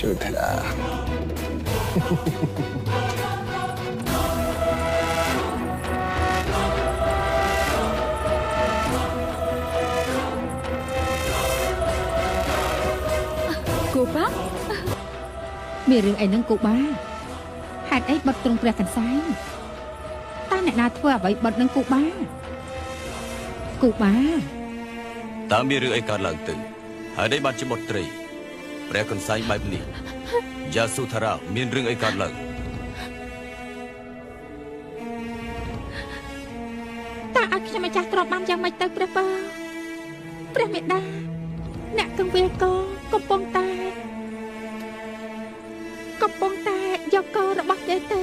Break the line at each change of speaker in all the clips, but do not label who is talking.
គូប៉ាមានរឿងអីនឹងគូបាហេតុអីបត់ទ្រង់ព្រះកន្សែងតើអ្នកណាធ្វើអ្វីបត់នឹងគូបាគូបា
តើមានរឿងអីកើតឡើងទៅហើយនេះបានជាបុត្រីព្រះកន្សែងបែបនេះយ៉ាសុថារាមានរឿងអីកើតឡើង
តើឲ្យខ្ញុំម្ចាស់ទ្រព្យបានយ៉ាងម៉េចទៅព្រះបើព្រះមេដាអ្នកកង្វៀលកកំពុងតែយកករបស់គេទៅ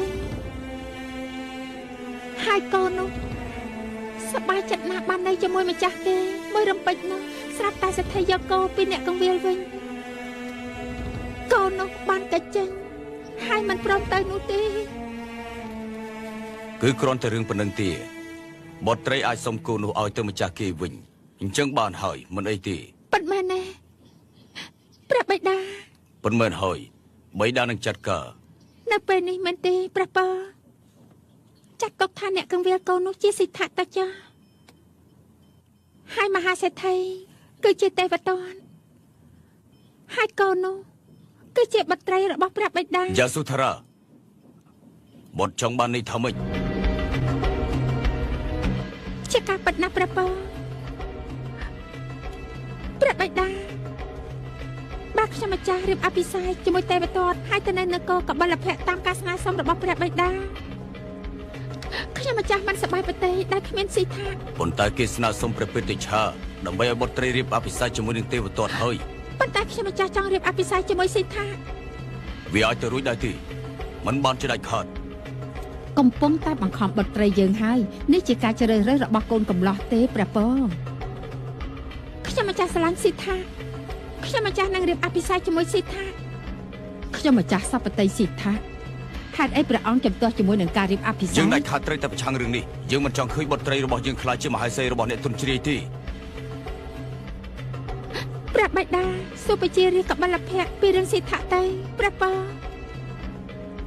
ហើយកនោះសប្បាយចិត្តណាស់បាននៅជាមួយម្ចាស់គេមួយរំពេចនោះស្រាប់តែសទ្ធិយកកពីអ្នកកង្វៀលវិញកូននោះបានតែចេញហើយមិនព្រមទៅនោះទេ
គឺគ្រាន់តែរឿងប៉ុណ្្នឹងទេបុត្រីអាចសុំកូននោះឲ្យទៅម្ចាស់គេវិញអញ្ចឹងបានហើយមិនអីទេ
ពិតមែនទេព្រះបិតា
ពិតមែនហើយបិតានឹងចាត់ការ
នៅពេលនេះមែនទេព្រះបើចាត់ទុកថាអ្នកកង្វៀលកូននោះជាសិទ្ធិតាចាស់ហើយមហាសេដ្ឋីគឺជាទេវទត្តហើយកូននោះគឺជាបុត្រីរបស់ព្រះបិតា
យ៉ាសុថារាបុត្រចង់បាននេះថាម៉េច
ជាការពិតណាស់ព្រះបើព្រះបិតាបាទខ្ញុំម្ចាស់រៀបអភិសេកជាមួយទេវទត្តហើយទៅនៅនគរកបិលភៈតាមការស្នើសុំរបស់ព្រះបិតាខ្ញុំម្ចាស់មិនសប្បាយប្រតិដែលគ្មានស៊ីថា
ប៉ុន្តែគេស្នើសុំព្រះបិទឆាដើម្បីឲ្យបុត្រីរៀបអភិសេកជាមួយនឹងទេវទត្តហើយ
ប៉ុន្តែខ្ញុំម្ចាស់ចង់រៀបអភិសេកជាមួយស៊ីថា
វាអាចទៅរួចដែរទេមិនបានជាដាច់ខាត
កំពុងតែបង្ខំបុត្រីយើងហើយនេះជាការជ្រើសរើសរបស់កូនកំឡោះទេព្រះពរខ្ញុំម្ចាស់ស្រឡាញ់ស៊ីថាខ្ញុំម្ចាស់នឹងរៀបអភិសេកជាមួយស៊ីថាខ្ញុំម្ចាស់សពតិស៊ីថាហេតុអីព្រះអង្គជំទាស់ជាមួយនឹងការរៀបអភិសេក
យើងដាច់ខាតត្រូវតែប្រឆាំងរឿងនេះយើងមិនចង់ឃើញបុត្រីរបស់យើងខ្លាចជាមហេសីរបស់អ្នកទុនជ្រាយទេ
ព្រះបិតាសូមប្រជារាស្ត្រកបិលភៈពីរឿងស៊ីថាទៅព្រះពរ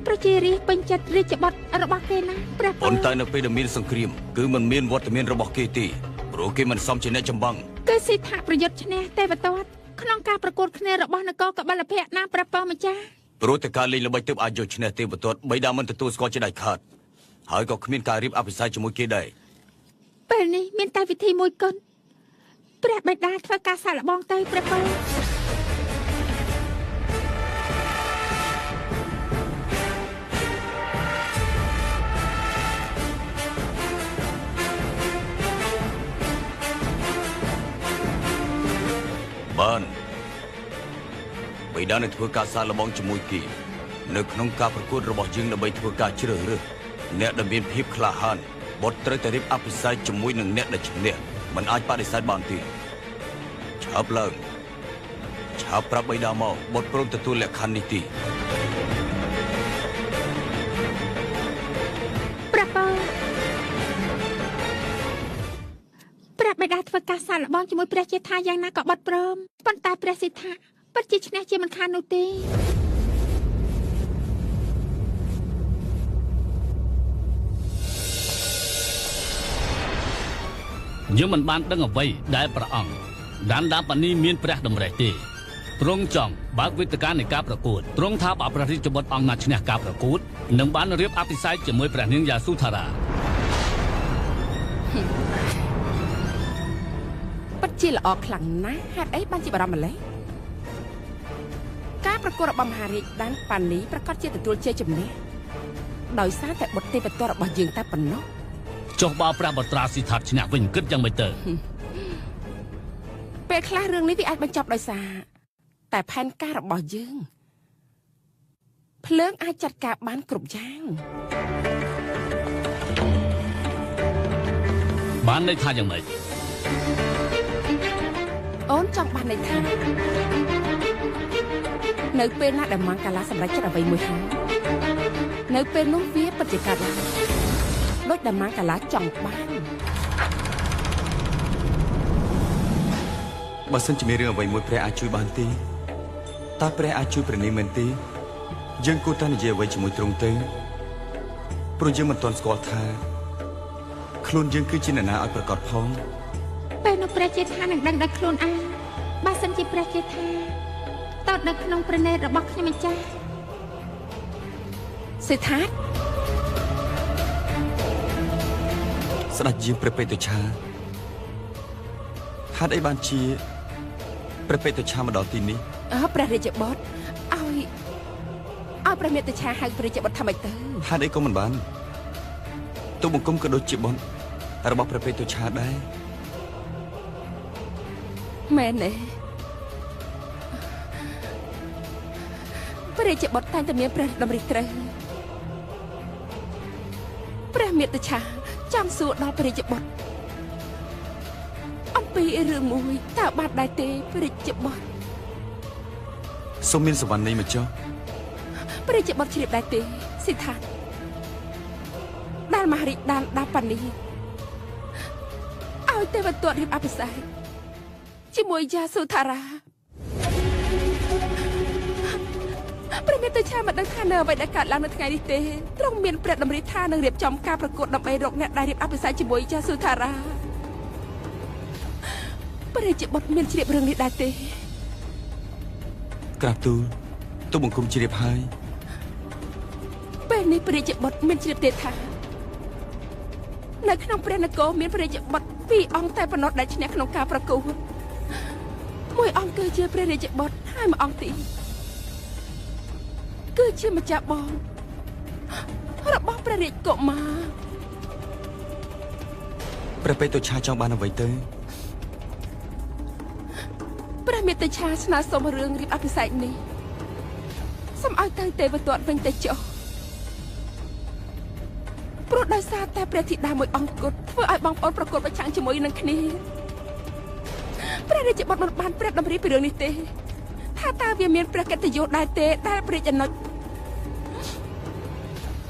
ប្រជារាស្ត្រពេញចិត្តរាជបុត្ររបស់គេណាព្រះពរ
ប៉ុន្តែនៅពេលដែលមានសង្គ្រាមគឺមិនមានវត្តមានរបស់គេទេព្រោះគេមិនសមជាអ្នកចម្បាំង
គឺស៊ីថាប្រយុទ្ធឈ្នះទេវទត្តក្នុងការប្រកួតគ្នារបស់នគរកបិលភៈណាព្រះពរម្ចាស់
ព្រោះតែការលេងល្បិចទើបអាចយកឈ្នះទេវទត្តបិតាមិនទទួលស្គាល់ជាដាច់ខាតហើយក៏គ្មានការរៀបអភិសេកជាមួយគេដែរ
ពេលនេះមានតែវិធីមួយគត់ព្រះបិតាធ្វើការសាកល្បងទៅព្រះពរ
បានបិតានឹងធ្វើការសាកល្បងជាមួយគេនៅក្នុងការប្រកួតរបស់យើងដើម្បីធ្វើការជ្រើសរើសអ្នកដែលមានភាពក្លាហានបុត្រត្រូវតែរៀបអភិសេកជាមួយនឹងអ្នកដែលឈ្នះមិនអាចបដិសេធបានទេឆាប់ឡើងឆាប់ប្រាប់បិតាមកបុត្រព្រមទទួលលក្ខខណ្ឌនេះទេ
ព្រះពរព្រះបិតាធ្វើការសាកល្បងជាមួយព្រះជាថាយ៉ាងណាក៏បុត្រព្រមប៉ុន្តែព្រះសិដ្ឋាពិតជាឈ្នះជាមិនខាននោះទេ
យើងមិនបានដឹងអ្វីដែលព្រះអង្គដានដាប៉ានីមានព្រះតម្រិះទេទ្រង់ចង់បើកវេទិកានៃការប្រកួតទ្រង់ថាបើព្រះរាជបុត្រអង្គណាឈ្នះការប្រកួតនឹងបានរៀបអភិសេកជាមួយព្រះនាងយ៉ាសុថារា
ពិតជាល្អខ្លាំងណាស់ហេតុអីបានជាបារម្ភម្ល៉េះការប្រកួតរបស់មហារាជដានប៉ានីប្រកាសជាទទួលជ័យជំនះដោយសារតែបុត្រទេវទត្តរបស់យើងតែប៉ុណ្ណោះ
ចុះបើព្រះបុត្រាស៊ីថាឈ្នះវិញគិតយ៉ាងម៉េចទៅ
ពេលខ្លះរឿងនេះវាអាចបញ្ចប់ដោយសារតែផែនការរបស់យើងភ្លើងអាចចាត់ការបានគ្រប់យ៉ាង
បានន័យថាយ៉ាងម៉េច
អូនចង់បានន័យថានៅពេលណាដែលមង្គកាឡាសម្រេចចិត្តអ្វីមួយហើយនៅពេលនោះវាពិតជាកើតឡើងដូចដែលមង្គកាឡាចង់បាន
បើសិនជាមានរឿងអ្វីមួយព្រះអាចជួយបានទេតើព្រះអាចជួយព្រះនាងមែនទេយើងគួរតែនិយាយអ្វីជាមួយទ្រង់ទៅព្រោះយើងមិនទាន់ស្គាល់ថាខ្លួនយើងគឺជាអ្នកណាឲ្យប្រកាសផង
ពេលនោះព្រះជាថានឹងដឹងដល់ខ្លួនឯងបើសិនជាព្រះជាថាតតនៅក្នុងព្រះនេត្ររបស់ខ្ញុំម្ចាស់
សេដ្ឋា
ស្ដេចយាងព្រះបេតុឆាហេតុអីបានជាព្រះបេតុឆាមកដល់ទីនេះ
ព្រះរាជបុត្រឲ្យព្រះមេតុឆាហៅព្រះរាជបុត្រថាម៉េចទៅ
ហេតុអីក៏មិនបានទូបង្គំក៏ដូចជាបុត្ររបស់ព្រះបេតុឆាដែរ
មែនទេព្រះរាជបុត្រតែងតែមានព្រះតម្រិះត្រូវព្រះមេតុឆាចង់សួរដល់ព្រះរាជបុត្រអំពីរឿងមួយតើបានដែរទេព្រះរាជបុត្រ
សូមមានសវណ្ណីមកចុះ
ព្រះរាជបុត្រជ្រាបដែរទេសិដ្ឋាដែលមហារាជដានដាប៉ានីឲ្យទេវទត្តរៀបអភិសេកជាមួយយ៉ាសុថារាព្រះមេតុឆាមិនដឹងថានៅអ្វីដែលកើតឡើងនៅថ្ងៃនេះទេទ្រង់មានព្រះតម្រិះថានឹងរៀបចំការប្រកួតដើម្បីរកអ្នកដែលរៀបអភិសេកជាមួយយ៉ាសុថារាព្រះរាជបុត្រមានជ្រាបរឿងនេះដែរទេ
ក្រាបទូលទូបង្គំជ្រាបហើយ
ពេលនេះព្រះរាជបុត្រមានជ្រាបទេថានៅក្នុងព្រះនគរមានព្រះរាជបុត្រពីរអង្គតែប៉ុណ្ណោះដែលឈ្នះក្នុងការប្រកួតមួយអង្គគឺជាព្រះរាជបុត្រហើយមួយអង្គទៀតគឺជាម្ចាស់បងរបស់ព្រះរាជកុមារ
ព្រះបេតុឆាចង់បានអ្វីទៅ
ព្រះមេតុឆាស្នើសុំរឿងរៀបអភិសេកនេះសូមឲ្យទៅទេវទត្តវិញទៅចុះព្រោះដោយសារតែព្រះធីតាមួយអង្គគត់ធ្វើឲ្យបងប្អូនប្រកួតប្រឆាំងជាមួយនឹងគ្នាព្រះរាជបុត្រមិនបានព្រះតម្រិះពីរឿងនេះទេថាតើវាមានព្រះកិត្តិយសដែរទេដែលព្រះរាជអនុជ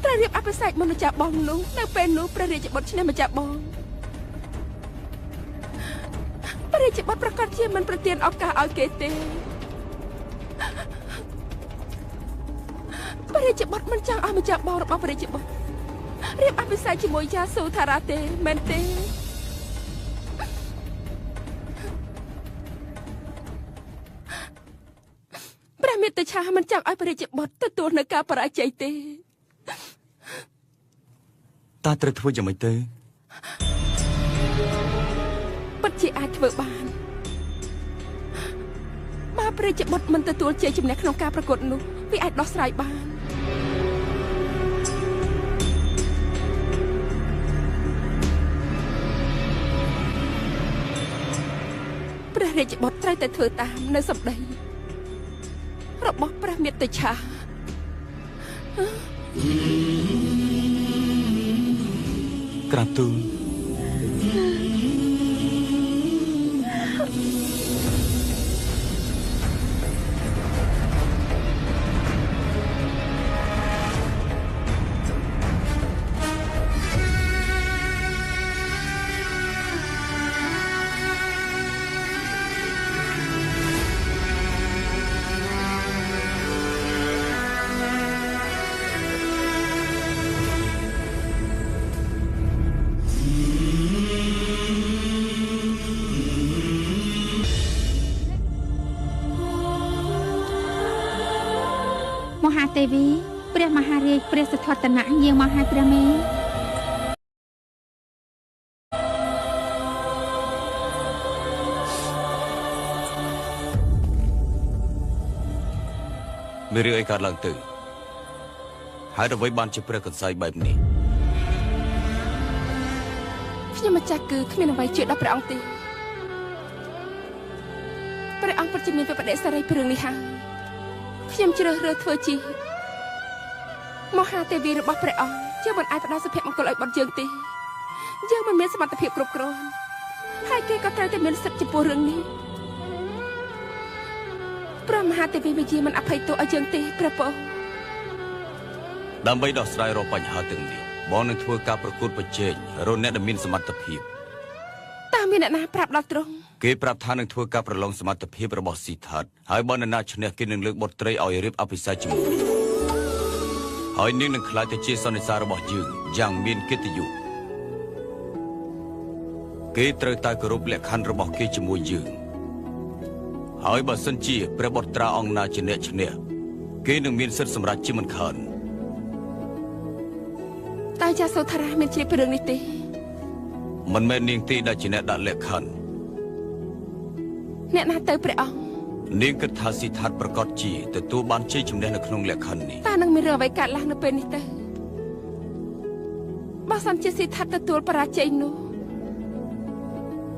ត្រូវរៀបអភិសេកមុនម្ចាស់បងនោះនៅពេលនោះព្រះរាជបុត្រឈ្នះម្ចាស់បងព្រះរាជបុត្រប្រកាសជាមិនប្រទានឱកាសឲ្យគេទេព្រះរាជបុត្រមិនចង់ឲ្យម្ចាស់បងរបស់ព្រះរាជបុត្ររៀបអភិសេកជាមួយយ៉ាសូថារាទេមែនទេព្រះមេតុឆាមិនចង់ឲ្យព្រះរាជបុត្រទទួលនៅការបរាជ័យទេ
តើត្រូវធ្វើយ៉ាងម៉េចទៅ
ពិតជាអាចធ្វើបានបើព្រះរាជបុត្រមិនទទួលជ័យជំនះក្នុងការប្រកួតនោះវាអាចដោះស្រាយបានព្រះរាជបុត្រត្រូវតែធ្វើតាមនៅសម្ដីរបស់ព្រះមេតុឆា
ក្រាបទូល
មហាទេវីព្រះមហារាជព្រះសទ្ធតនៈយាងមកហើយព្រះមេ
មានរឿងអីកើតឡើងទៅហើយអ្វីបានជាព្រះកន្សែងបែបនេះ
ខ្ញុំម្ចាស់គឺគ្មានអ្វីជឿដល់ព្រះអង្គទេ អង្គពិតជាមានវិបត្តិសេរីពីរឿងនេះហើយខ្ញុំជ្រើសរើសធ្វើជាមហាទេវីរបស់ព្រះអង្គជាមិនអាចផ្ដល់សុភមង្គលឲ្យបុត្រយើងទេយើងមិនមានសមត្ថភាពគ្រប់គ្រាន់ហើយគេក៏ត្រូវតែមានសិទ្ធិចំពោះរឿងនេះព្រះមហាទេវីវិជាមិនអភ័យទោសឲ្យយើងទេព្រះពរ
ដើម្បីដោះស្រាយរាល់បញ្ហាទាំងនេះបងនឹងធ្វើការប្រកួតប្រជែងរកអ្នកដែលមានសមត្ថភាព
តើមានអ្នកណាប្រាប់ដល់ទ្រង់
គេប្រាប់ថានឹងធ្វើការប្រឡងសមត្ថភាពរបស់ស៊ីថាតហើយបើនរណាឈ្នះគេនឹងលើកបុត្រីឲ្យរៀបអភិសេកជាមួយហើយនាងនឹងក្លាយទៅជាសន្និសារបស់យើងយ៉ាងមានកិត្តិយសគេត្រូវតែគោរពលក្ខខណ្ឌរបស់គេជាមួយយើងហើយបើសិនជាព្រះបុត្រាអង្គណាជាអ្នកឈ្នះគេនឹងមានសិទ្ធិសម្រេចជាមិនខាន
តើចាសូថារ៉ាមានជ្រាបពីរឿងនេះទេ
មិនមែននាងទេដែលជាអ្នកដាក់លក្ខខណ្ឌ
អ្នកណាទៅព្រះអង្គ
នាងគិតថាស៊ីថាតប្រកាសជាទទួលបានជ័យជំនះនៅក្នុងលក្ខខណ្ឌនេះ
តើនឹងមានរឿងអ្វីកើតឡើងនៅពេលនេះទៅបើសិនជាស៊ីថាតទទួលបរាជ័យនោះ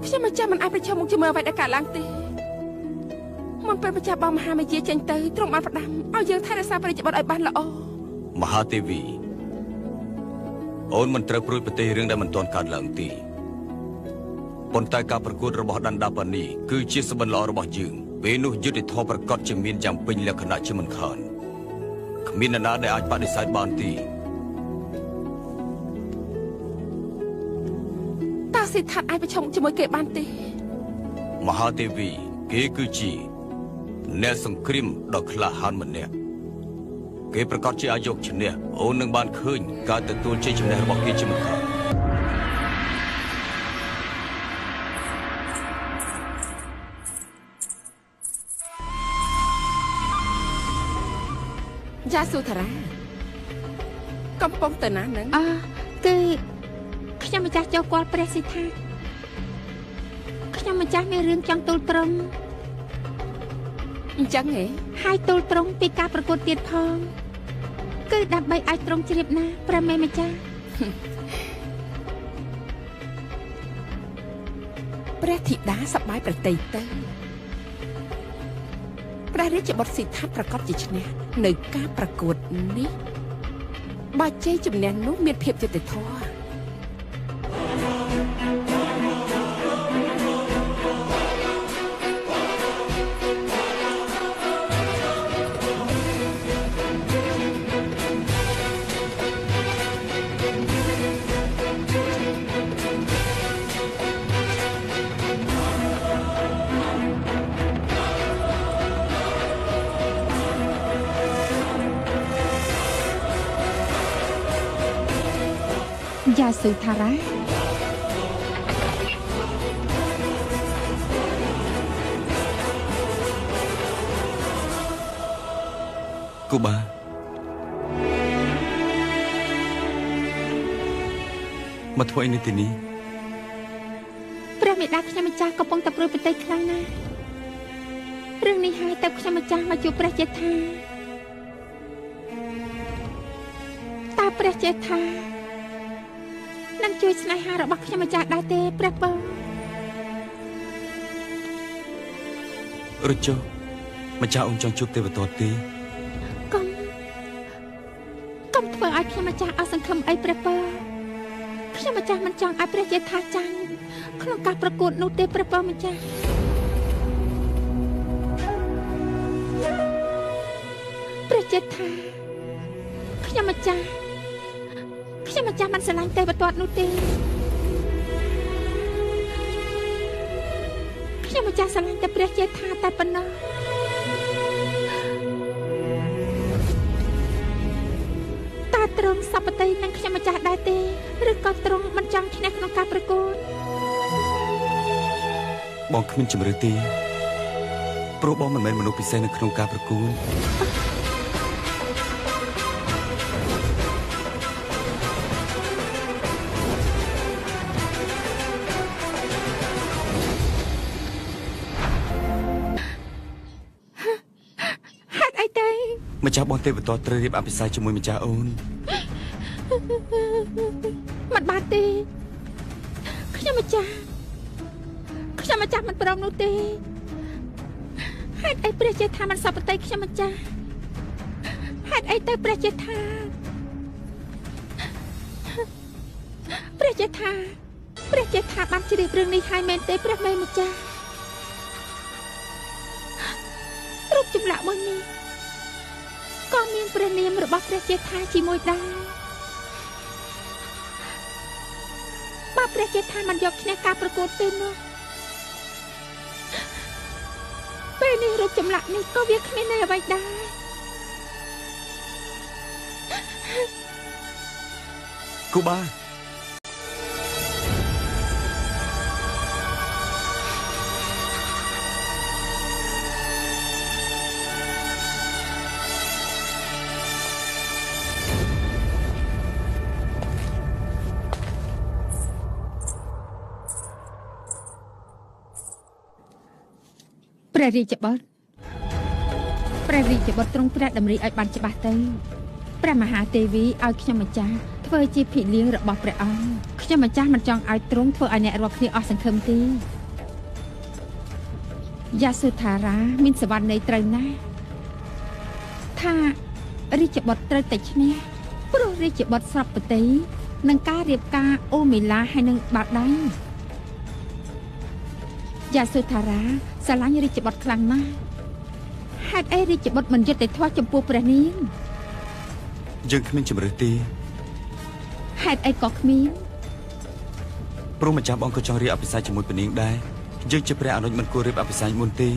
ខ្ញុំម្ចាស់មិនអាចប្រឈមមុខជាមួយអ្វីដែលកើតឡើងទេមុនពេលម្ចាស់បងមហាមេយាចេញទៅទ្រង់បានផ្ដាំឲ្យយើងថែរក្សាព្រះរាជបុត្រឲ្យបានល្អ
មហាទេវីអូនមិនត្រូវព្រួយប្រទេសរឿងដែលមិនទាន់កើតឡើងទេប៉ុន្តែការប្រកួតរបស់ដាន់ដាប៉ានីគឺជាសបិនល្អរបស់យើងពេលនោះយុត្តិធម៌ប្រកបជាមានយ៉ាងពេញលក្ខណៈជាមិនខានគ្មាននរណាដែលអាចបដិសេធបានទេ
តើស៊ីថាតអាចប្រឈមជាមួយគេបានទេ
មហាទេវីគេគឺជាអ្នកសង្គ្រាមដ៏ក្លាហានម្នាក់គេប្រកាសជាអាចយកឈ្នះអូននឹងបានឃើញការទទួលជ័យជំនះរបស់គេជាមិនខាន
យ៉ាសូថារ៉ាកំពុងទៅណានឹង
គឺខ្ញុំម្ចាស់ចូលគាល់ព្រះស៊ីថាខ្ញុំម្ចាស់មានរឿងចង់ទូលត្រង់
អញ្ចឹងហ៎
ហើយទូលត្រង់ពីការប្រកួតទៀតផងគឺដើម្បីឲ្យត្រង់ជ្រាបណាព្រះមេម្ចាស់
ព្រះធីតាសប្បាយប្រតិយទៅព្រះរាជបុត្រស៊ីថាតប្រកាសជាឈ្នះនៅការប្រកួតនេះបើជ័យជំនះនោះមានភាពយុត្តិធម៌
យ៉ាសូថារ៉ា
គូបាមកធ្វើអីនៅទីនេះ
ព្រះមេដាខ្ញុំម្ចាស់កំពុងតែព្រួយប្រតិខ្លាំងណាស់រឿងនេះហើយទៅខ្ញុំម្ចាស់មកជួបព្រះចេដ្ឋាតើព្រះចេដ្ឋានឹងជួយស្នេហារបស់ខ្ញុំម្ចាស់ដែរទេព្រះពរ
រជុម្ចាស់អូនចង់ជួបទេវទត្តទេ
កុំធ្វើឲ្យខ្ញុំម្ចាស់អស់សង្ឃឹមអីព្រះពរខ្ញុំម្ចាស់មិនចង់ឲ្យព្រះចេដ្ឋាចាញ់ក្នុងការប្រកួតនោះទេព្រះពរម្ចាស់ព្រះចេដ្ឋាខ្ញុំម្ចាស់ខ្ញុំម្ចាស់មិនស្រឡាញ់ទេវទត្តនោះទេខ្ញុំម្ចាស់ស្រឡាញ់តែព្រះចេដ្ឋាតែប៉ុណ្ណោះតើទ្រង់សពតិនឹងខ្ញុំម្ចាស់ដែរទេឬក៏ទ្រង់មិនចង់ឈ្នះក្នុងការប្រកួត
បងគ្មានជម្រើសទេព្រោះបងមិនមែនមនុស្សពិសេសនៅក្នុងការប្រកួត ម្ចាស់បងទេវទត្តត្រូវរៀបអភិសេកជាមួយម្ចាស់អូន
មិនបានទេខ្ញុំម្ចាស់ខ្ញុំម្ចាស់មិនព្រមនោះទេ ហេតុអីព្រះជេដ្ឋាមិនសពតិខ្ញុំម្ចាស់ហេតុអីទៅព្រះជេដ្ឋាព្រះជេដ្ឋាព្រះជេដ្ឋាបានជ្រាបរឿងនេះហើយមែនទេព្រះមេម្ចាស់រូបចម្លាក់មួយនេះក៏មានព្រះនាមរបស់ព្រះជេដ្ឋាជាមួយដែរបើព្រះជេដ្ឋាមិនយកឈ្នះការប្រកួតទេនោះពេលនេះរូបចម្លាក់នេះក៏វាគ្មានន័យអ្វីដែរ
គូបា
ព្រះរាជបុត្រព្រះរាជបុត្រទ្រង់ព្រះតម្រិះឲ្យបានច្បាស់ទៅព្រះមហាទេវីឲ្យខ្ញុំម្ចាស់ធ្វើជាភិលៀងរបស់ព្រះអង្គខ្ញុំម្ចាស់មិនចង់ឲ្យទ្រង់ធ្វើឲ្យអ្នករាល់គ្នាអស់សង្ឃឹមទេយ៉ាសុថារាមានសវណ្ណនៃត្រូវណាស់ថារាជបុត្រត្រូវតែឈ្នះព្រោះរាជបុត្រស្របប្រតិនឹងការរៀបការអូមីឡាហើយនឹងបាល់ដៃយ៉ាសុថារាស្រឡាញ់រាជបុត្រខ្លាំងណាស់ហេតុអីរាជបុត្រមិនយុត្តិធម៌ចំពោះព្រះនាង
យើងគ្មានជម្រើសទេ
ហេតុអីក៏គ្មាន
ព្រោះម្ចាស់បងក៏ចង់រៀបអភិសេកជាមួយព្រះនាងដែរយើងជាព្រះអនុជមិនគួររៀបអភិសេកមុនទេ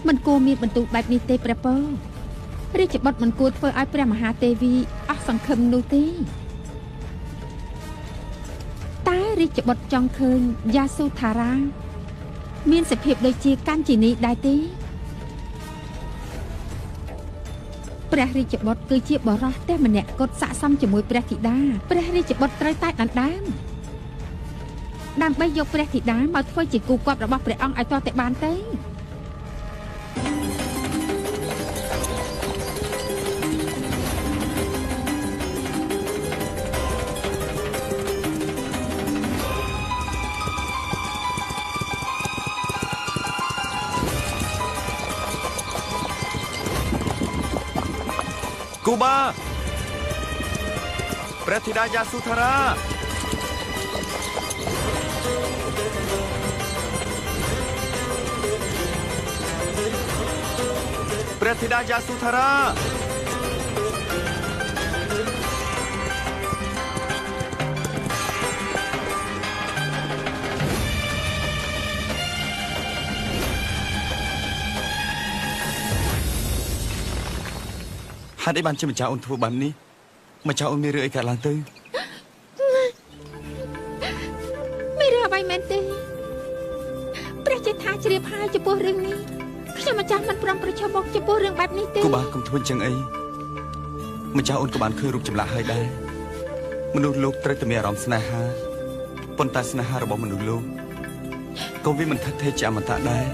មិនគួរមានបន្ទូលបែបនេះទេព្រះពររាជបុត្រមិនគួរធ្វើឲ្យព្រះមហាទេវីអស់សង្ឃឹមនោះទេតែរាជបុត្រចង់ឃើញយ៉ាសុថារាមានសភាពដូចជាកាញ្ជីនីដែរទេព្រះរាជបុត្រគឺជាបរោះតែម្នាក់គត់ស័ក្តិសមជាមួយព្រះធីតាព្រះរាជបុត្រត្រូវតែដណ្ដើមដើម្បីយកព្រះធីតាមកធ្វើជាគូកប់របស់ព្រះអង្គឲ្យតតែបានទេ
គូបាព្រះធីតាយ៉ាសុថារាព្រះធីតាយ៉ាសុថារាហេតុអីបានជាម្ចាស់អូនធ្វើបែបនេះម្ចាស់អូនមានរឿងអីកើតឡើងទៅ
មានរឿងអ្វីមែនទេព្រះជេដ្ឋាជ្រាបហើយចំពោះរឿងនេះខ្ញុំម្ចាស់មិនព្រមប្រឈមមុខចំពោះរឿងបែបនេះទេ
គូបាកុំធ្វើអញ្ចឹងអីម្ចាស់អូនក៏បានឃើញរូបចម្លាក់ហើយដែរមនុស្សលោកត្រូវតែមានអារម្មណ៍ស្នេហាប៉ុន្តែស្នេហារបស់មនុស្សលោកក៏វាមិនថិតថេរជាអមតៈដែរ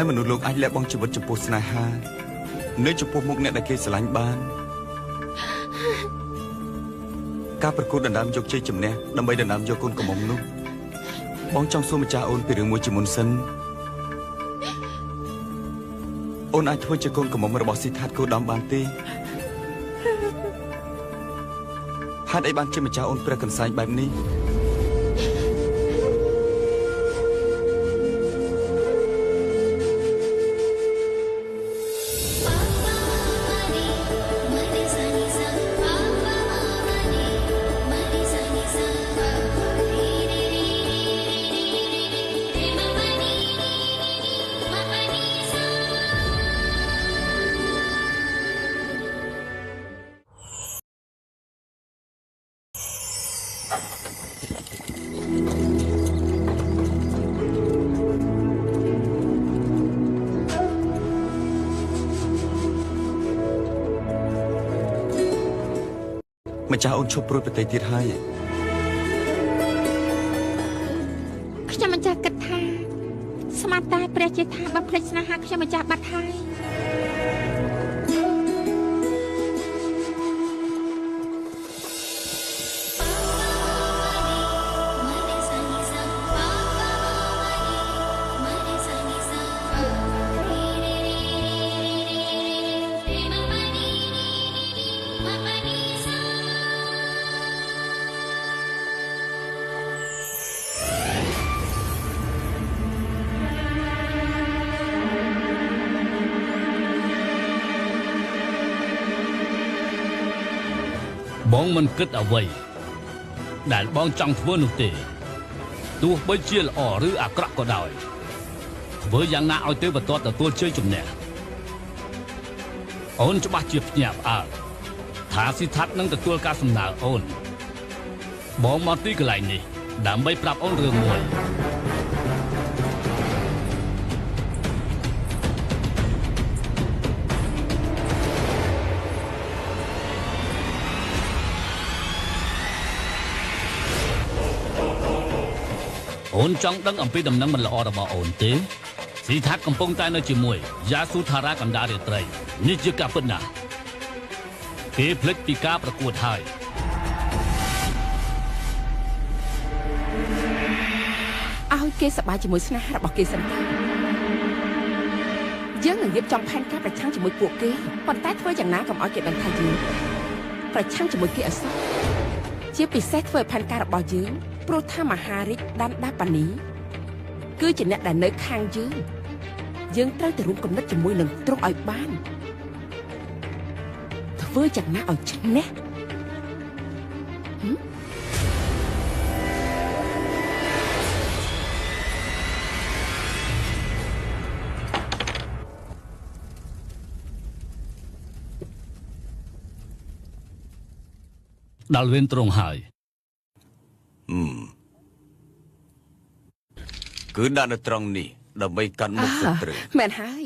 ហើយមនុស្សលោកអាចលះបង់ជីវិតចំពោះស្នេហានៅចំពោះមុខអ្នកដែលគេស្រឡាញ់បានការប្រកួតដណ្ដើមយកជ័យជំនះដើម្បីដណ្ដើមយកកូនកំមុំនោះបងចង់សួរម្ចាស់អូនពីរឿងមួយជាមុនសិនអូនអាចធ្វើជាកូនកំមុំរបស់ស៊ីថាតគោដំបានទេហេតុអីបានជាម្ចាស់អូនព្រះកន្សែងបែបនេះម្ចាស់អូនឈប់ព្រួយប្រតិទៀតហើយ
ខ្ញុំម្ចាស់គិតថាស្មានតែព្រះជេដ្ឋាបំភ្លេចស្នេហាខ្ញុំម្ចាស់បាត់ហើយ
បងមិនគិតអ្វីដែលបងចង់ធ្វើនោះទេទោះបីជាល្អឬអាក្រក់ក៏ដោយធ្វើយ៉ាងណាឲ្យទេវទត្តទទួលជ័យជំនះអូនច្បាស់ជាភ្ញាក់ផ្អើលថាស៊ីថាត់នឹងទទួលការសំណើអូនបងមកទីកន្លែងនេះដើម្បីប្រាប់អូនរឿងមួយអូនចង់ដឹងអំពីដំណឹងមិនល្អរបស់អូនទេស៊ីថាត់កំពុងតែនៅជាមួយយ៉ាស៊ូថារ៉ាកណ្ដាលរាត្រីនេះជាការពិតណាស់គេភ្លេចពីការប្រកួតហើយ
ឲ្យគេសប្បាយជាមួយស្នេហារបស់គេសិនទៅយើងនឹងរៀបចំផែនការប្រឆាំងជាមួយពួកគេប៉ុន្តែធ្វើយ៉ាងណាកុំឲ្យគេដឹងថាយើងប្រឆាំងជាមួយគេអសោះជាពិសេសធ្វើផែនការរបស់យើងព្រោះថាមហារាជដានដាប៉ានីគឺជាអ្នកដែលនៅខាងយើងយើងត្រូវតែរួមគំនិតជាមួយនឹងទ្រង់ឲ្យបានធ្វើយ៉ាងណាឲ្យឈ្នះ
ដល់វេនទ្រង់ហើយ
គឺដាក់នៅត្រង់នេះដើម្បីកាន់មុខសត្រូវ
មែនហើយ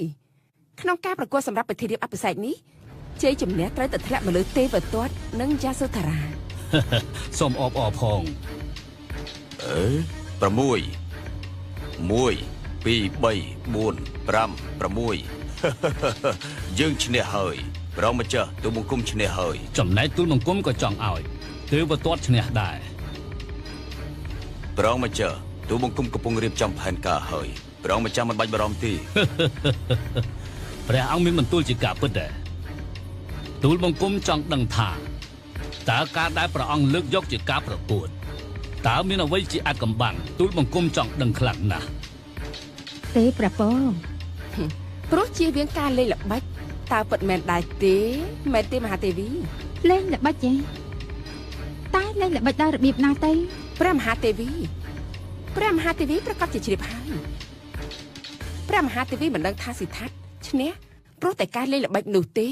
ក្នុងការប្រកួតសម្រាប់ពិធីរៀបអភិសេកនេះជ័យជំនះត្រូវតែធ្លាក់មកលើទេវទត្តនិងយ៉ាសូថារ៉ា
សូមអបអរផង
អេ6 1 2 3 4 5 6យើងឈ្នះហើយព្រះម្ចាស់ទូលបង្គំឈ្នះហើយ
ចំណែកទូលបង្គំក៏ចង់ឲ្យទេវទត្តឈ្នះដែរ
ព្រះម្ចាស់ទូលបង្គំកំពុងរៀបចំផែនការហើយព្រះម្ចាស់មិនបាច់បារម្ភទេ
ព្រះអង្គមានបន្ទូលជាការពិតដែរទូលបង្គំចង់ដឹងថាតើការដែលព្រះអង្គលើកយកជាការប្រកួតតើមានអ្វីជាអាចកំបាំងទូលបង្គំចង់ដឹងខ្លាំងណាស់
ទេព្រះពរ
ព្រោះជាវៀងការលេងល្បិចតើពិតមែនដែរទេមែនទេមហាទេវី
លេងល្បិចទេតែលេងល្បិចដល់របៀបណាទេ
ព្រះមហាទេវីព្រះមហាទេវីប្រកាសជាជ្រាបហើយព្រះមហាទេវីមិនដឹងថាស៊ីថាត់ឈ្នះព្រោះតែការលេងល្បិចនោះទេ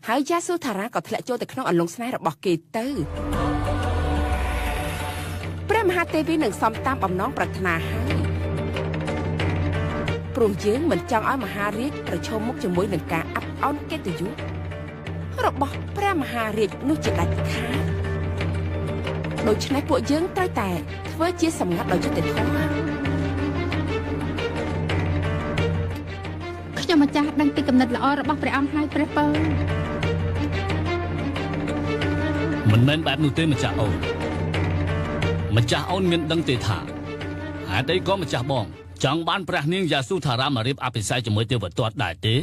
ហើយយ៉ាស៊ូថារ៉ាក៏ធ្លាក់ចូលទៅក្នុងអលងស្នេហ៍របស់គេទៅព្រះមហាទេវីនឹងសំតាមបំណងប្រាថ្នាហើយព្រោះយើងមិនចង់ឲ្យមហារាជប្រឈមមុខជាមួយនឹងការអាប់អោនកិត្តិយសរបស់ព្រះមហារាជនោះជាដាច់ខាតដូច្នេះពួកយើងត្រូវតែធ្វើជាសម្ងាត់ដោយយុត្តិធម៌
ខ្ញុំម្ចាស់ដឹងពីគំនិតល្អរបស់ព្រះអង្គហើយព្រះពរ
មិនមែនបែបនោះទេម្ចាស់អូនម្ចាស់អូនមានដឹងទេថាហេតុអីក៏ម្ចាស់បងចង់បានព្រះនាងយ៉ាស៊ូថារ៉ាមករៀបអភិសេកជាមួយទេវទត្តដែរទេ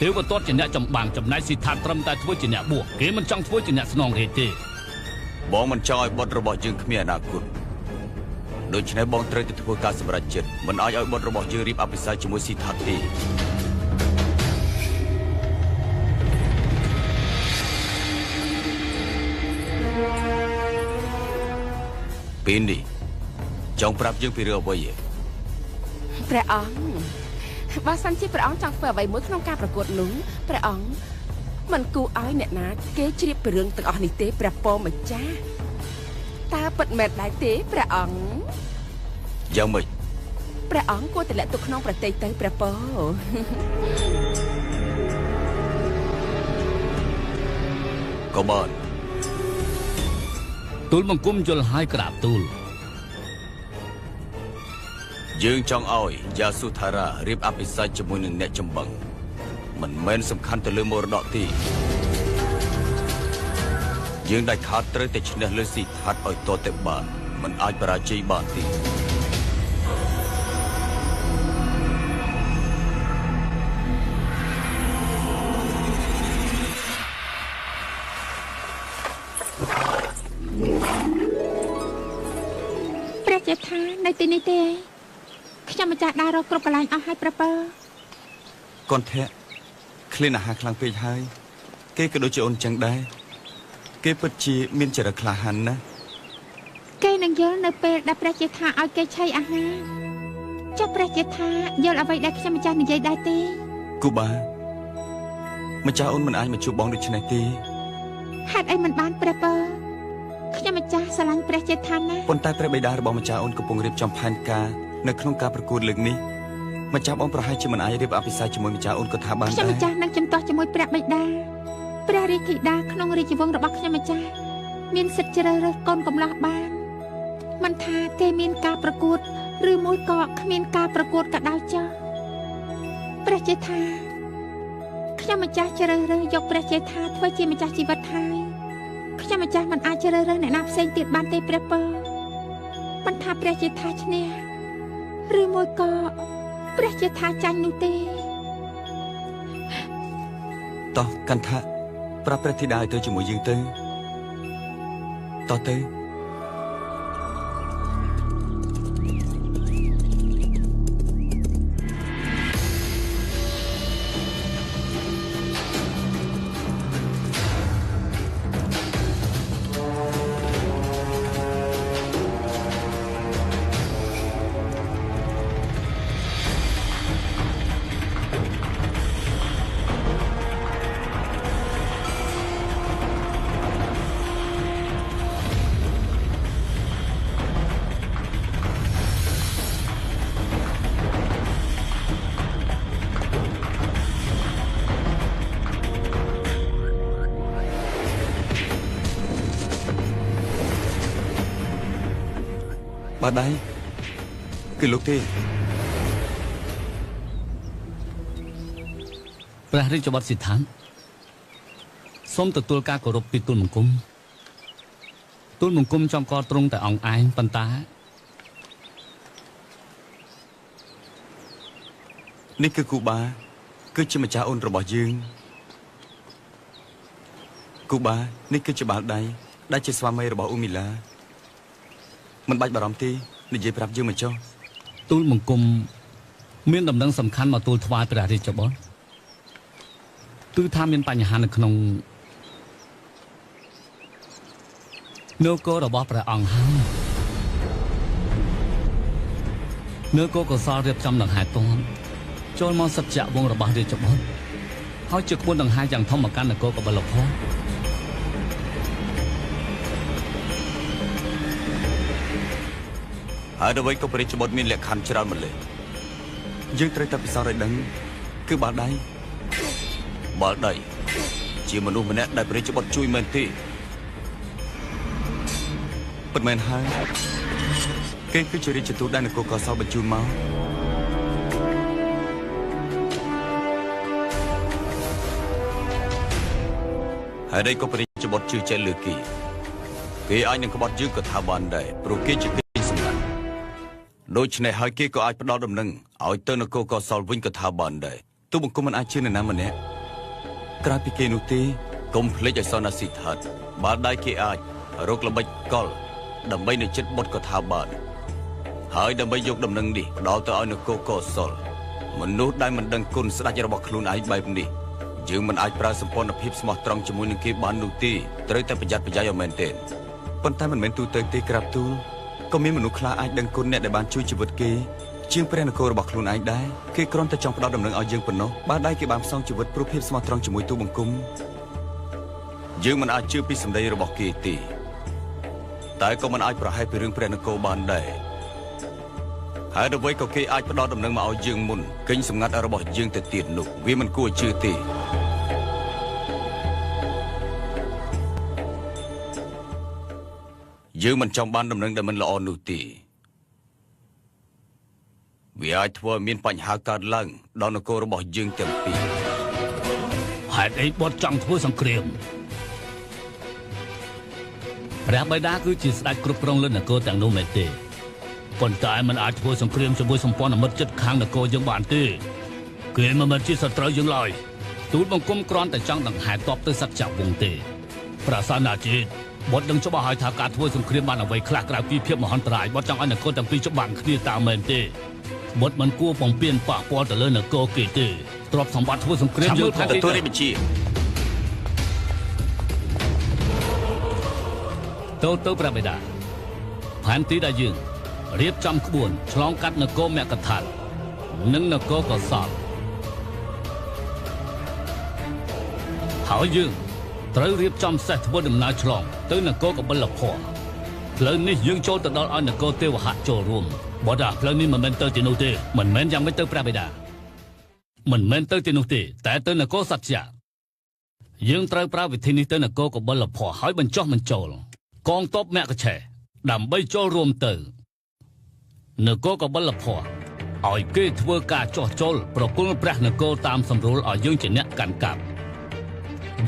ទេវទត្តជាអ្នកចម្បាំងចំណែកស៊ីថាត្រឹមតែធ្វើជាអ្នកបួសគេមិនចង់ធ្វើជាអ្នកស្នងរាជទេ
បងមិនចង់ឲ្យបុត្ររបស់យើងគ្មានអនាគតដូច្នេះបងត្រូវតែធ្វើការសម្រេចចិត្តមិនអាចឲ្យបុត្ររបស់យើងរៀបអភិសេកជាមួយស៊ីថាទេពេលនេះចង់ប្រាប់យើងពីរឿងអ្វីទេ
ព្រះអង្គបើសិនជាព្រះអង្គចង់ធ្វើអ្វីមួយក្នុងការប្រកួតនោះព្រះអង្គមិនគួរឲ្យអ្នកណាគេជ្រាបពីរឿងទាំងអស់នេះទេព្រះពរម្ចាស់តើពិតមែនដែរទេព្រះអង្គ
យ៉ាងម៉េច
ព្រះអង្គគួរតែលាក់ទុកក្នុងប្រទេសទៅព្រះពរ
ក៏បាន
ទូលបង្គំយល់ហើយក្រាបទូល
យើងចង់ឲ្យយ៉ាស៊ូថារ៉ារៀបអភិសេកជាមួយនឹងអ្នកចម្បាំងមិនមែនសំខាន់ទៅលើមរតកទេយើងដាច់ខាតត្រូវតែឈ្នះលើស៊ីថាត់ឲ្យតតែបានមិនអាចបរាជ័យបានទេ
ចេដ្ឋានៅទីនេះទេខ្ញុំម្ចាស់ដើររកគ្រប់កន្លែងអស់ហើយព្រះពើ
កនធៈឃ្លានអាហារខ្លាំងពេកហើយគេក៏ដូចជាអូនចឹងដែរគេពិតជាមានចរិតក្លាហានណាស់
គេនឹងយល់នៅពេលដែលព្រះចេដ្ឋាឲ្យគេឆីអាហារចុះព្រះចេដ្ឋាយល់អ្វីដែលខ្ញុំម្ចាស់និយាយដែរទេ
គូបាម្ចាស់អូនមិនអាចមកជួបបងដូច្នេះទេ
ហេតុអីមិនបានព្រះពើខ្ញុំម្ចាស់ស្រឡាញ់ព្រះចេដ្ឋាណាស់
ប៉ុន្តែព្រះបិតារបស់ម្ចាស់អូនកំពុងរៀបចំផែនការនៅក្នុងការប្រកួតលើកនេះម្ចាស់បងប្រហែលជាមិនអាចរៀបអភិសេកជាមួយម្ចាស់អូនក៏ថាបានដែរ
ខ្ញុំម្ចាស់នឹងជំទាស់ជាមួយព្រះបិតាព្រះរាជធីតាក្នុងរាជវង្សរបស់ខ្ញុំម្ចាស់មានសិទ្ធិជ្រើសរើសកូនកំឡោះបានមិនថាគេមានការប្រកួតឬមួយក៏គ្មានការប្រកួតក៏ដោយចុះព្រះចេដ្ឋាខ្ញុំម្ចាស់ជ្រើសរើសយកព្រះចេដ្ឋាធ្វើជាម្ចាស់ជីវិតហើយខ្ញុំម្ចាស់មិនអាចជ្រើសរើសអ្នកណាផ្សេងទៀតបានទេព្រះពើមិនថាព្រះចេដ្ឋាឈ្នះឬមួយក៏ព្រះចេដ្ឋាចាញ់នោះទេ
តោះកន្ថៈប្រាប់ព្រះធីតាឲ្យទៅជាមួយយើងទៅតោះទៅបាទដៃគឺលោកទេ
ព្រះរាជបុត្រសិដ្ឋានសូមទទួលការគោរពពីទូលបង្គំទូលបង្គំចង់កទ្រង់តែអង្គឯងប៉ុន្តែ
នេះគឺគូបាគឺជាម្ចាស់អូនរបស់យើងគូបានេះគឺជាបាល់ដៃដែលជាស្វាមីរបស់អ៊ូមីឡាមិនបាច់បារម្ភទេនិយាយប្រាប់យើងមកចុះ
ទូលបង្គំមានដំណឹងសំខាន់មកទូលថ្វាយព្រះរាជបុត្រគឺថាមានបញ្ហានៅក្នុងនគររបស់ព្រះអង្គហើយនគរកុសលរៀបចំដង្ហែទ័ពចូលមកសច្ចវង្សរបស់រាជបុត្រហើយជាក្បួនដង្ហែយ៉ាងធំមកកាន់នគរកបិលភព
ហើយអ្វីក៏ព្រះរាជបុត្រមានលក្ខខណ្ឌច្រើនម្ល៉េះ
យើងត្រូវតែពិសោធន៍ឲ្យដឹងគឺបាល់ដៃ
បាល់ដៃជាមនុស្សម្នាក់ដែលព្រះរាជបុត្រជួយមែនទេ
ពិតមែនហើយគេគឺជារាជទូតដែលនគរកោសលបញ្ជូនមក
ហើយអ្វីក៏ព្រះរាជបុត្រជឿជាក់លើគេគេអាចនឹងក្បត់យើងក៏ថាបានដែរព្រោះគេជាដូច្នេះហើយគេក៏អាចផ្ដល់ដំណឹងឲ្យទៅនគរកោសលវិញក៏ថាបានដែរ
ទូបង្គំមិនអាចជឿនរណាម្នាក់ក្រៅពីគេនោះទេ
កុំភ្លេចឲ្យសោះណាស៊ីថាតបាល់ដៃគេអាចរកល្បិចកលដើម្បីនៅចិត្តបុត្រក៏ថាបានហើយដើម្បីយកដំណឹងនេះផ្ដល់ទៅឲ្យនគរកោសលមនុស្សដែលមិនដឹងគុណស្ដេចរបស់ខ្លួនឯងបែបនេះយើងមិនអាចប្រើសម្ព័ន្ធភាពស្មោះត្រង់ជាមួយនឹងគេបាននោះទេត្រូវតែប្រយ័ត្នប្រយែងឲ្យមែនទែន
ប៉ុន្តែមិនមែនទូទៅទេក្រាបទូលក៏មានមនុស្សខ្លះអាចដឹងគុណអ្នកដែលបានជួយជីវិតគេជាងព្រះនគររបស់ខ្លួនឯងដែរគេគ្រាន់តែចង់ផ្ដល់ដំណឹងឲ្យយើងប៉ុណ្ណោះបើដៃគេបានផ្សងជីវិតព្រោះភាពស្មោះត្រង់ជាមួយទូបង្គំ
យើងមិនអាចជឿពីសម្ដីរបស់គេទេតែក៏មិនអាចប្រហែសពីរឿងព្រះនគរបានដែរហើយអ្វីក៏គេអាចផ្ដល់ដំណឹងមកឲ្យយើងមុនកិញសម្ងាត់របស់យើងទៅទៀតនោះវាមិនគួរជឿទេយើងមិនចង់បានដំណឹងដែលមិនល្អនោះទេវាអាចធ្វើឲ្យមានបញ្ហាកើតឡើងដល់នគររបស់យើងទាំងពីរ
ហេតុអីបុត្រចង់ធ្វើសង្គ្រាមព្រះបិតាគឺជាស្ដេចគ្រប់គ្រងលើនគរទាំងនោះមែនទេប៉ុន្តែមិនអាចធ្វើសង្គ្រាមជាមួយសម្ព័ន្ធមិត្តជិតខាងនគរយើងបានទេគេមិនមែនជាសត្រូវយើងឡើយទូលបង្គំគ្រាន់តែចង់ដង្ហែទ័ពទៅសច្ចវង្សទេប្រាសាទណាជាតិ បុត្រដឹងច្បាស់ហើយថាការធ្វើសង្គ្រាមបានអ្វីខ្លះក្រៅពីភាពមហន្តរាយបុត្រចង់ឲ្យនគរទាំងពីរច្បាំងគ្នាតាមមែនទេបុត្រមិនគួរបំពេញប៉ះពាល់ទៅលើនគរគេទេទ្រព្យសម្បត្តិធ្វើសង្គ្រាមយើង
ទទួលរាជបញ្ជា
ទៅព្រះបិតាផែនទីដែលយើងរៀបចំក្បួនឆ្លងកាត់នគរមគ្គថានិងនគរកុសលហើយយើងត្រូវរៀបចំសេះធ្វើដំណើរឆ្លងទៅនគរកបិលភ័ផ្លូវនេះយើងចូលទៅដល់ឲ្យនគរទេវហៈចូលរួមបើថាផ្លូវនេះមិនមែនទៅទីនោះទេមិនមែនយ៉ាងម៉េចទៅព្រះបិតាមិនមែនទៅទីនោះទេតែទៅនគរសត្យៈយើងត្រូវប្រើវិធីនេះទៅនគរកបិលភ័ហើយបញ្ចុះបញ្ចូលកងទ័ពមគ្គឆេះដើម្បីចូលរួមទៅនគរកបិលភ័ឲ្យគេធ្វើការចោះចូលប្រគល់ព្រះនគរតាមសម្រួលឲ្យយើងជាអ្នកកាន់កាប់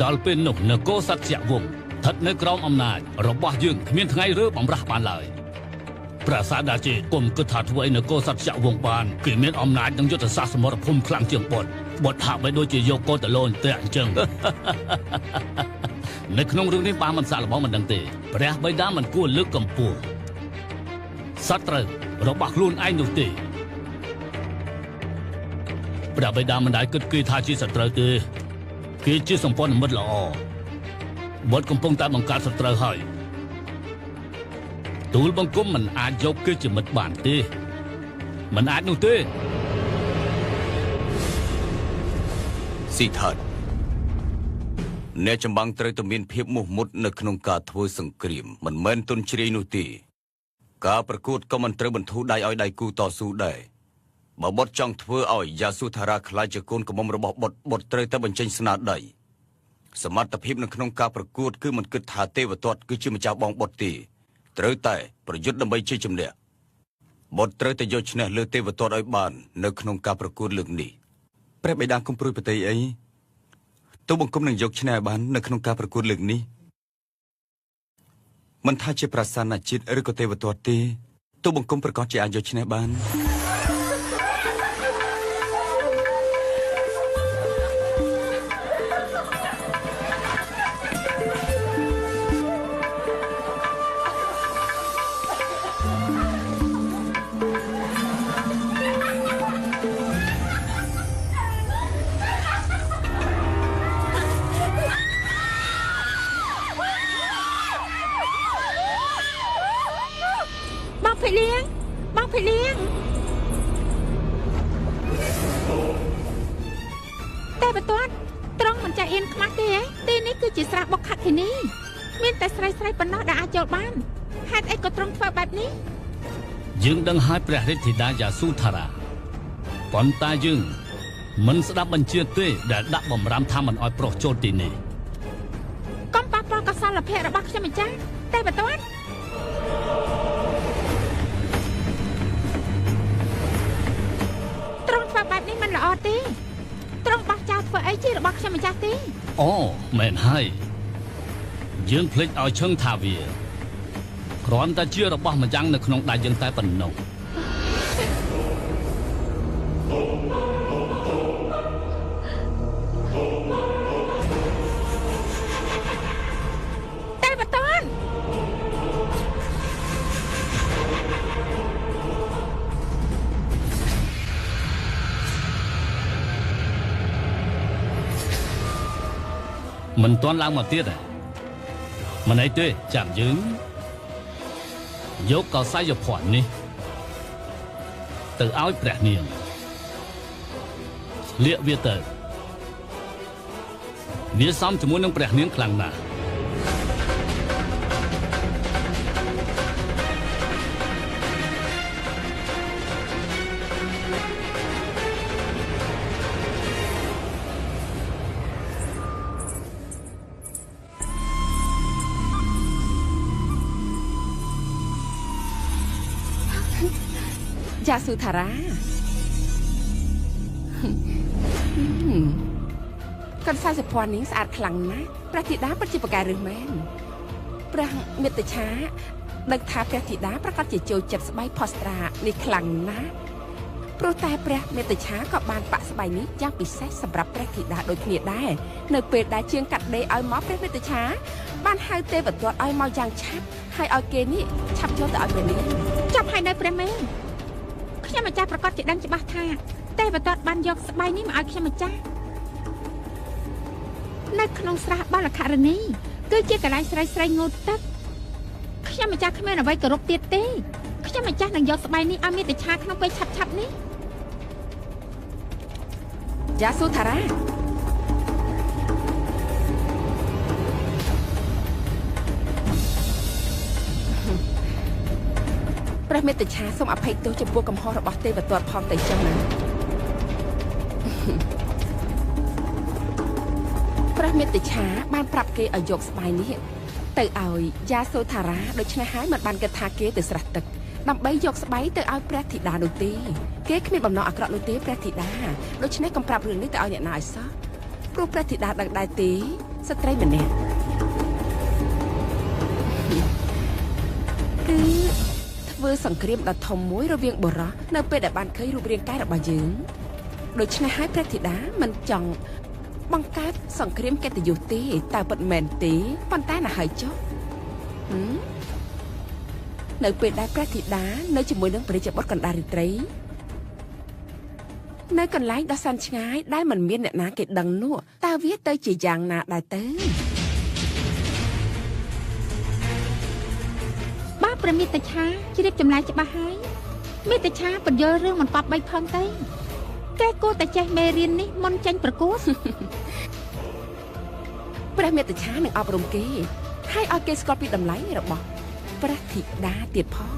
ដល់ពេលនោះនគរសត្យវង្សស្ថិតនៅក្រោមអំណាចរបស់យើងគ្មានថ្ងៃរើបំរាស់បានឡើយប្រាសាទដាជាគុំគិតថាធ្វើឲ្យនគរសត្យវង្សបានគេមានអំណាចនិងយុទ្ធសាស្ត្រសមរភូមិខ្លាំងជាងបុត្រហាក់បីដូចជាយកកូនទៅលោនតែអញ្ចឹងនៅក្នុងរឿងនេះបានមិនសាកល្បងមិនដឹងទេព្រះបិតាមិនគួរលើកកម្ពស់សត្រូវរបស់ខ្លួនឯងនោះទេព្រះបិតាមិនដែលគិតគេថាជាសត្រូវទេគេជាសម្ព័ន្ធមិត្តល្អបុត្រកំពុងតែបង្កើតសត្រូវហើយទូលបង្គំមិនអាចយកគេជាមិត្តបានទេមិនអាចនោះទេ
ស៊ីថាតអ្នកចម្បាំងត្រូវតែមានភាពមោះមុតនៅក្នុងការធ្វើសង្គ្រាមមិនមែនទន់ជ្រាយនោះទេការប្រកួតក៏មិនត្រូវបន្ធូរដៃឲ្យដៃគូតស៊ូដែរបើបុត្រចង់ធ្វើឲ្យយ៉ាស៊ូថារ៉ាក្លាយជាកូនកំមុំរបស់បុត្របុត្រត្រូវតែបញ្ចេញស្នាដៃសមត្ថភាពនៅក្នុងការប្រកួតគឺមិនគិតថាទេវទត្តគឺជាម្ចាស់បងបុត្រទេត្រូវតែប្រយុទ្ធដើម្បីជ័យជំនះបុត្រត្រូវតែយកឈ្នះលើទេវទត្តឲ្យបាននៅក្នុងការប្រកួតលើកនេះព្រះបិតាគុំព្រួយប្រតិអីទូបង្គំនឹងយកឈ្នះឲ្យបាននៅក្នុងការប្រកួតលើកនេះមិនថាជាប្រាសាទជាតិឬក៏ទេវទត្តទេទូបង្គំប្រកាសជាអាចយកឈ្នះបាន
យើងដឹងហើយព្រះរាជធីតាយ៉ាស៊ូថារ៉ាប៉ុន្តែយើងមិនស្ដាប់បញ្ជាទេដែលដាក់បំរាមថាមិនឲ្យប្រុសចូលទីនេះ
កុំប៉ះពាល់កុសលភៈរបស់ខ្ញុំម្ចាស់តែបន្ទាត់ត្រង់ធ្វើបែបនេះមិនល្អទេត្រង់បោះចោលធ្វើអីជារបស់ខ្ញុំម្ចាស់ទេ
អូមែនហើយយើងភ្លេចឲ្យឈឹងថាវាគ្រាន់តែជារបស់ម្យ៉ាងនៅក្នុងដៃយើងតែប៉ុណ្ណោះ
តែបតន
មិនទាន់ឡើងមកទៀតទេមិនអីទេចាំយើងយកកោសយភ័ណ្ឌនេះទៅឲ្យព្រះនាងលាកវាទៅវាសមជាមួយនឹងព្រះនាងខ្លាំងណាស់
យ៉ាស៊ូថារ៉ាកន្សែសិភ័ណ្ឌនេះស្អាតខ្លាំងណាស់ព្រះធីតាពិតជាប្រកែរើសមែនព្រះមេត្តាឆាដឹងថាព្រះធីតាប្រកាសជាចូលចិត្តស្បៃផស្ត្រានេះខ្លាំងណាស់ ព្រោះតែព្រះមេត្តាឆាក៏បានបាក់ស្បៃនេះយ៉ាងពិសេសសម្រាប់ព្រះធីតាដូចគ្នាដែរនៅពេលដែលជាងកាត់ដេរឲ្យមកព្រះមេត្តាឆាបានហៅទេវទត្តឲ្យមកយ៉ាងឆាប់ហើយឲ្យគេនេះឆាប់យកទៅឲ្យព្រះនាង
ចាប់ឲ្យនៅព្រះមេខ្ញុំម្ចាស់ប្រកាសជាដឹងច្បាស់ថាទេវទត្តបានយកស្បៃនេះមកឲ្យខ្ញុំម្ចាស់នៅក្នុងស្រះបលខរនីគឺជាកន្លែងស្រីៗងូតទឹកខ្ញុំម្ចាស់គ្មានអ្វីគោរពទៀតទេខ្ញុំម្ចាស់នឹងយកស្បៃនេះឲ្យមេត្តាឆាក្នុងពេលឆាប់ៗនេះ
យ៉ាសូថារ៉ាព្រះមេត្តាឆាសូមអភ័យទោសចំពោះកំហុសរបស់ទេវទត្តផងទៅចឹងណាព្រះមេត្តាឆាបានប្រាប់គេឲ្យយកស្បៃនេះទៅឲ្យយ៉ាសូថារ៉ាដូច្នេះហើយមិនបានគិតថាគេទៅស្រះទឹកដើម្បីយកស្បៃទៅឲ្យព្រះធីតានោះទេគេគ្មានបំណងអាក្រក់នោះទេព្រះធីតាដូច្នេះកុំប្រាប់រឿងនេះទៅឲ្យអ្នកណាឲ្យសោះព្រោះព្រះធីតាដឹងដែរទេស្ត្រីម្នាក់គឺធ្វើសង្គ្រាមដ៏ធំមួយរវាងបុរសនៅពេលដែលបានឃើញរូបរាងកាយរបស់យើងដូច្នេះហើយព្រះធីតាមិនចង់បង្កើតសង្គ្រាមកិត្តិយសទេតើពិតមែនទេប៉ុន្តែណាហើយចុះនៅពេលដែលព្រះធីតានៅជាមួយនឹងព្រះរាជបុត្រកណ្ដាលរាត្រីនៅកន្លែងដ៏សែនឆ្ងាយដែលមិនមានអ្នកណាគេដឹងនោះតើវាទៅជាយ៉ាងណាដែរទៅ
បើព្រះមេត្តាឆាជ្រាបចម្លើយច្បាស់ហើយមេត្តាឆាបញ្យល់រឿងមិនប៉បីផងទេគេគួរតែចេះមេរៀននេះមុនចេញប្រកួត
ព្រះមេត្តាឆានឹងអប់រំគេហើយឲ្យគេស្គាល់ពីតម្លៃរបស់ព្រះធីតាទៀតផង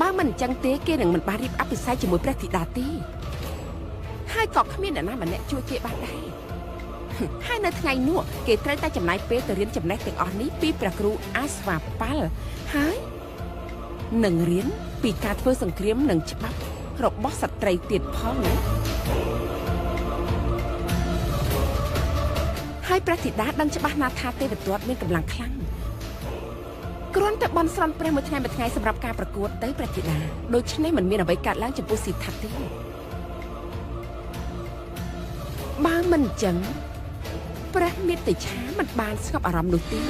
បើមិនអញ្ចឹងទេគេនឹងមិនបានរៀបអភិសេកជាមួយព្រះធីតាទេហើយក៏គ្មានអ្នកណាម្នាក់ជួយគេបានដែរហើយនៅថ្ងៃនោះគេត្រូវតែចំណាយពេលទៅរៀនចំណេះទាំងអស់នេះពីព្រះគ្រូអាស្វាប៉ាល់ហើយនឹងរៀនពីការធ្វើសង្គ្រាមនិងច្បាប់របស់ស្ត្រីទៀតផងណាហើយព្រះធីតាដឹងច្បាស់ណាស់ថាទេវទត្តមានកម្លាំងខ្លាំងគ្រាន់តែបន់ស្រន់ព្រះមួយថ្ងៃមួយថ្ងៃសម្រាប់ការប្រកួតទៅព្រះធីតាដូច្នេះមិនមានអ្វីកើតឡើងចំពោះស៊ីថាទេបើមិនអញ្ចឹងព្រះមេត្តាឆាមិនបានស្ងប់អារម្មណ៍នោះទេ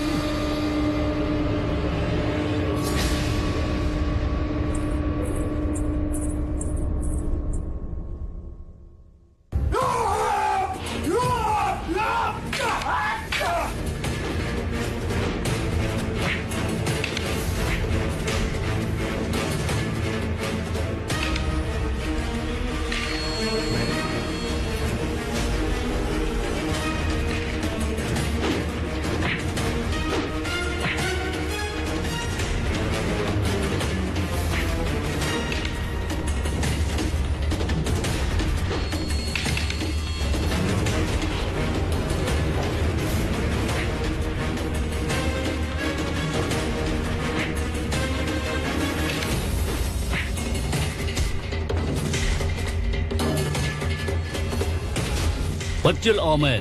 ពិតជាល្អមែន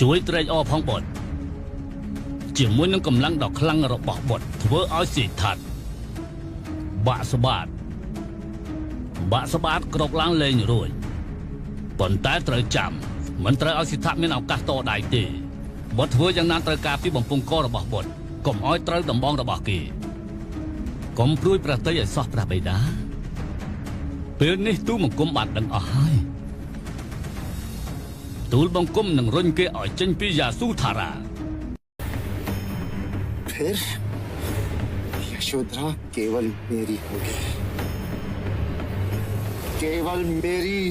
ជួយត្រេកអរផងបុត្រជាមួយនឹងកម្លាំងដ៏ខ្លាំងរបស់បុត្រធ្វើឲ្យស៊ីថាត់បាក់ស្បាតក្រោកឡើងលែងរួចប៉ុន្តែត្រូវចាំមិនត្រូវឲ្យស៊ីថាត់មានឱកាសតដៃទេបុត្រធ្វើយ៉ាងណាត្រូវការពីបំពង់ករបស់បុត្រកុំឲ្យត្រូវដំបងរបស់គេកុំព្រួយប្រតិយឲ្យសោះព្រះបិតាពេលនេះទូលបង្គំបានដឹងអស់ហើយទូលបង្គំនឹងរុញគេឲ្យចេញពីយ៉ាស៊ូថារ៉ា
फिर यशोधरा केवल मेरी होगी केवल मेरी।